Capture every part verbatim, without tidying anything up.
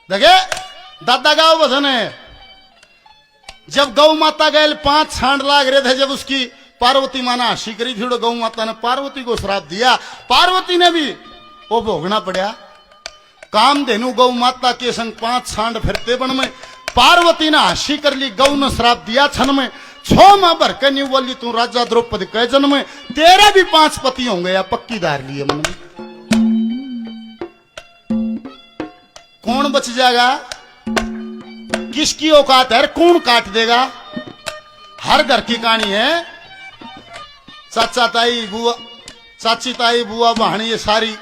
देखे, दादा गाओ भजन है। जब गौ माता गैल पांच छांड लाग रहे थे, जब उसकी पार्वती माँ ने हांसी करी थी, तो गौ माता ने पार्वती को श्राप दिया। पार्वती ने भी वो भोगना पड़ा। कामधेनु गौ माता के संग पांच छांड फिरते बन में, पार्वती ने हांसी कर ली, गौ ने श्राप दिया छन में। छो माह भर के न्यू बोली, तू राजा द्रौपद के जन्म में, तेरे भी पांच पति होंगे, या पक्की धार लिए मन में। कौन बच जाएगा, किसकी औकात है, कौन काट देगा? हर घर की कहानी है। चाचा ताई बुआ, चाची ताई बुआ बहन, ये सारी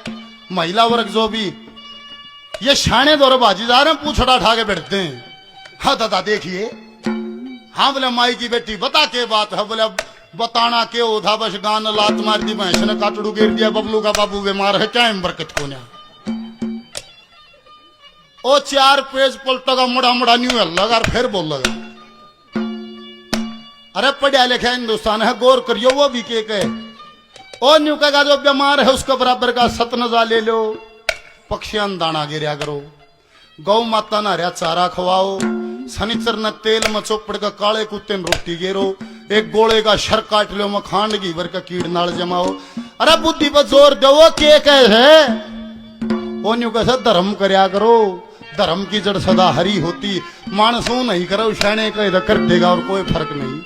महिला वर्ग जो भी, ये शाणे दौर भाजी जा रहे हैं, पूछड़ा उठा के बैठते हैं। हाँ दादा देखिए, हाँ बोले माई की बेटी बता के बात है, बोले बताना के हो था, बस गान लात मार दी, भैंस ने काटड़ू गिर दिया, बबलू का बाबू बीमार है, क्या है बरकत को न्या। ओ चार पेज पलटेगा, मुड़ा मुड़ा न्यू हल्लेगा और फिर बोलेगा। अरे पढ़ा लिखा हिंदुस्तान है, गौर करियो वो भी के कहे। ओ न्यू कहेगा जो बीमार है उसके बराबर का सतनजा ले लो, पक्षियां ने दाना गिरया करो, गौ माता ने हरा चारा खवाओ, शनिचर ने तेल में चोपड़ के काले कुत्ते ने रोटी गेरो, एक गोले का सर काट लो, मखांड घी भर के कीड़ नाल जमाओ। अरे बुद्धि पर जोर दो, वो के कहे है? वो न्यू कहे, धर्म करया करो, धर्म की जड़ सदा हरी होती। मानसों नहीं करो, शाणे कहे तो कर देगा और कोई फर्क नहीं।